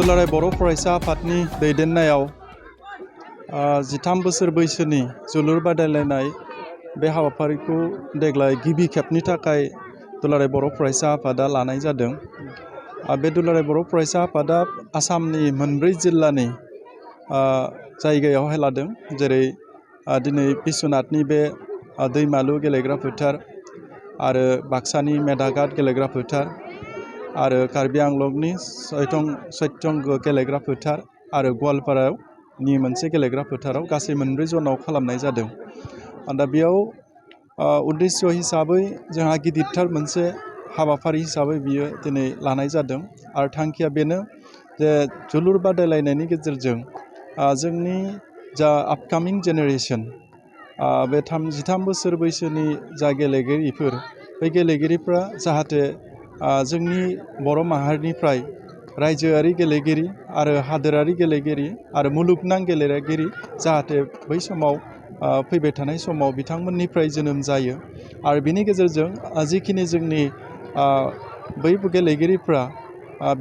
दुलाराय बर' फरायसा आफादनि दैदेननायाव 13 बोसोर बैसोनि जोलुर बादायलायनाय बे हाबाफारिखौ देग्लाय गिबि खेबनि थाखाय दुलाराय बर' फरायसा आफादा लानाय जादों। बे दुलाराय बर' फरायसा आफादा आसामनि मोनब्रै जिल्लानि जायगायावहाय लादों, जेरै दिनै बिश्वनाथनि बे दैमालु गेलेग्रा फोथार आरो बाक्सानि मेदाघाट गेलेग्रा फोथार आरो कार्बि आंलंनि सत्यंग गेलेग्रा फोथार आरो गवालपारानि मोनसे गेलेग्रा फोथाराव गासै मोनब्रै जनाव खालामनाय जादों। दा बेयाव उद्देश्य हिसाबै जोंहा गिदिरथार मोनसे हाबाफारि हिसाबै बियो दिनै लानाय जादों आरो थांखिया बेनो जे जोलुर बादायलायनायनि गेजेरजों जोंनि जा आपकामिं जेनेरेसन बे 13 बोसोर बैसोनि जा गेलेगिरिफोर, बे गेलेगिरिफ्रा जाहाथे जोंनि बर' माहारिनिफ्राय रायजोआरि गेलेगिरि आरो हादोरारि गेलेगिरि आरो मुलुगनां गेलेगिरि जाहाथे बै समाव फैबाय थानाय समाव बिथांमोननिफ्राय जोनोम जायो आरो बिनि गेजेरजों जिखिनि जोंनि बै गेलेगिरिफ्रा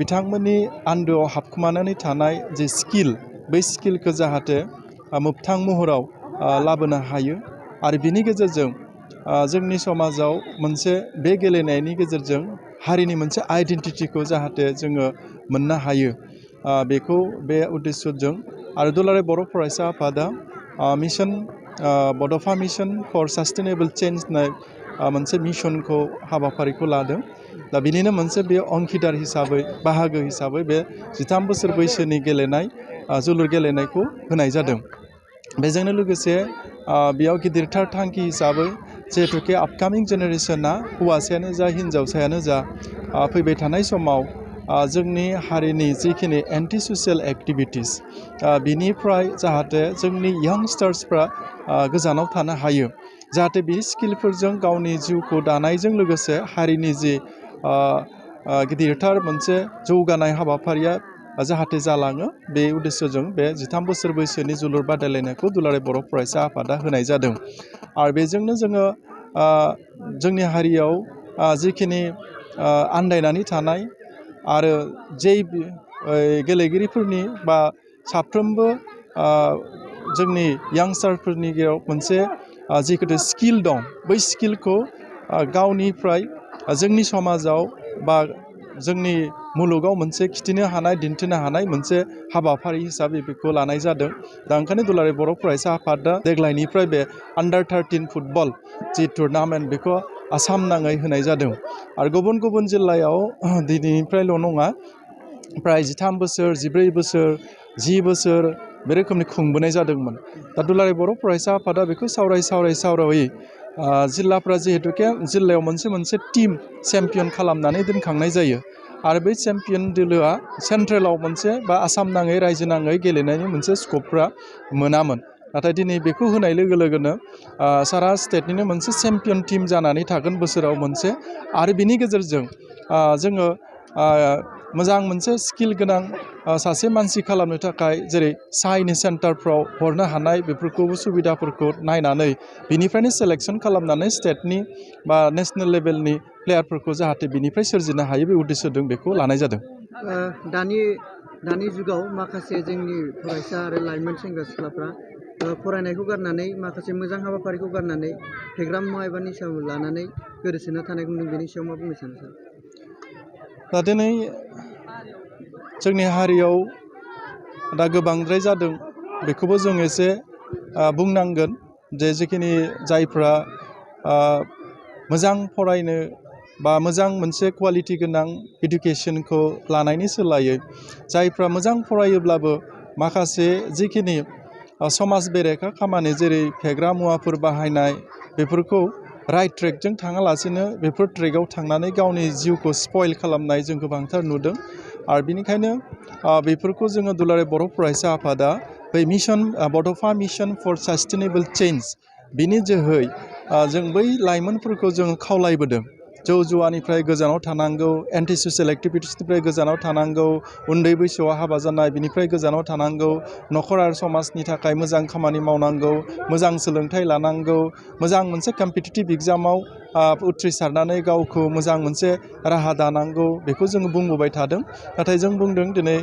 बिथांमोननि आन्दोआव हाबखुमानानै थानाय जे स्किल, बै स्किलखौ जाहाथे मोगथां महराव लाबोनो हायो आरो बिनि गेजेरजों जोंनि समाजाव मोनसे बे गेलेनायनि गेजेरजों हारिनि मोनसे आइडेन्टिटिखौ जाहाथे जोङो मोननो हायो, बेखौ बे उद्देश्यजों आरो दुलाराय बर' फरायसा आफादा मिशन बड'फा मिशन फर सास्टेनेबल चेन्ज होननाय मोनसे मिशनखौ हाबाफारिखौ लादों। दा बिनिनो मोनसे बे अंखिदार हिसाबै बाहागो हिसाबै बे 13 बोसोर बैसोनि गेलेनाय जोलुर गेलेनायखौ होनाय जादों। बेजोंनो लोगोसे बेयाव गिदिरथार थांखि हिसाबै जिहेतुके आपकामिं जेनेरेसना हौवासायानो जा हिन्जावसायानो जा फैबाय थानाय समाव जोंनि हारिनि जिखिनि एन्टि ससियेल एक्टिभिटिस बिनिफ्राय जाहाथे जोंनि यंगस्टार्सफ्रा गोजानाव थानो हायो, जाहाथे बे स्किलफोरजों गावनि जिउखौ दानायजों लोगोसे हारिनि जि गिदिरथार मोनसे जौगानाय हाबाफारिया जाहाथे जालाङो, बे उद्देश्यजों बे 13 बोसोर बैसोनि जोलुर बादायलायनायखौ दुलाराय बर' फरायसा आफादा होनाय जादों। आरो बेजोंनो जोङो जोंनि हारियाव जिखिनि आन्दायनानै थानाय आरो जे गेलेगिरिफोरनि बा साफ्रोमबो जोंनि यांस्टारफोरनि गेजेराव मोनसे जिखुनु स्किल दं, बै स्किलखौ गावनिफ्राय जोंनि समाजाव बा जोंनि मुलुगाव मोनसे खिथिनो हानाय, दिन्थिनो हानाय मोनसे हाबाफारि हिसाबै बेखौ लानाय जादों। दा ओंखायनो दुलाराय बर' फरायसा आफादा देग्लायनिफ्राय बे अंडार 13 फुटबल जि टुर्नामेन्ट बेखौ आसाम नाङै होनाय जादों आरो गुबुन गुबुन जिल्लायाव दिनैनिफ्रायल' नङा, प्राय 13 बोसोर, 14 बोसोर, 10 बोसोर बे रोखोमनि खुंबोनाय जादोंमोन। दा दुलाराय बर' फरायसा आफादा बेखौ सावरायै जिल्लाफ्रा जिहेतुके जिल्लायाव मोनसे टीम चेम्पियन खालामनानै दोनखांनाय जायो आरो बै चेम्पियन दोलोआ सेन्ट्रेलाव मोनसे बा आसाम नाङै रायजो नाङै गेलेनायनि मोनसे स्कपफ्रा मोनामोन। नाथाय दिनै बेखौ होनाय लोगो लोगोनो सारा स्टेटनिनो मोनसे चेम्पियन टीम जानानै थागोन बोसोराव मोनसे, आरो बिनि गेजेरजों जोङो मोजां मोनसे स्किल गोनां सासे मानसि खालामनो थाखाय जेरै साइनि सेन्टारफ्राव हरनो हानाय बेफोरखौबो सुबिदाफोरखौ नायनानै बिनिफ्रायनो सेलेक्सन खालामनानै स्टेटनि बा नेसनेल लेभेलनि प्लेयारफोरखौ जाहाथे बिनिफ्राय सोरजिनो हायो, बे उद्देश्यजों बेखौ लानाय जादों। दानि जुगाव माखासे जोंनि फरायसा आरो लाइमोन सेंग्रा सिख्लाफ्रा फरायनायखौ गारनानै माखासे मोजां हाबाफारिखौ गारनानै फेग्रा मुवा एबा निसा लानानै गोदोसोना थानायखौ नुदों, बेनि सायाव मा बुंनो सानो सार? दा दिनै जोंनि हारियाव दा गोबांद्राय जादों, बेखौबो जों एसे बुंनांगोन जे जिखिनि जायफ्रा मोजां फरायनो बा मोजां मोनसे क्वालिटि गोनां इडुकेसनखौ लानायनि सोलायै जायफ्रा मोजां फरायोब्लाबो माखासे जिखिनि समाज बेरेखा खामानि जेरै फेग्रा मुवाफोर बाहायनाय, बेफोरखौ राइट ट्रेकजों थाङालासिनो बेफोर ट्रेकआव थांनानै गावनि जिउखौ स्पइल खालामनाय जों गोबांथार नुदों। आरो बिनिखायनो बेफोरखौ जोङो दुलाराय बर' फरायसा आफादा बै बड'फा मिशन फर सास्टेनेबल चेन्ज बिनि जोहै जों बै लाइमोनफोरखौ जों खावलायबोदों जौ जुवानिफ्राय गोजानाव थानांगौ, एन्टि ससियेल एक्टिभिटिसनिफ्राय गोजानाव थानांगौ, उन्दै बैसोआव हाबा जानाय बिनिफ्राय गोजानाव थानांगौ, न'खर आरो समाजनि थाखाय मोजां खामानि मावनांगौ, मोजां सोलोंथाइ लानांगौ, मोजां मोनसे कम्पिटिटिभ एग्जामाव उथ्रिसारनानै गावखौ मोजां मोनसे राहा दानांगौ, बेखौ जोङो बुंबोबाय थादों। नाथाय जों बुंदों दिनै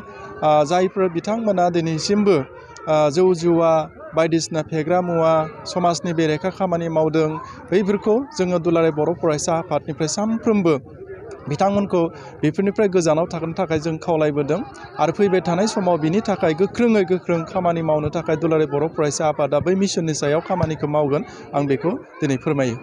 जायफोर बिथांमोना दिनैसिमबो जौ जुवा बायदिसिना फेग्रा मुवा समाजनि बेरेखा खामानि मावदों, बैफोरखौ जोङो दुलाराय बर' फरायसा आफादनिफ्राय सानफ्रोमबो बिथांमोनखौ बेफोरनिफ्राय गोजानाव थानो थाखाय जों खावलायबोदों आरो फैबाय थानाय समाव बिनि थाखाय गोख्रों खामानि मावनो थाखाय दुलाराय बर' फरायसा आफादा बै मिशननि सायाव खामानिखौ मावगोन, आं बेखौ दिनै फोरमायो।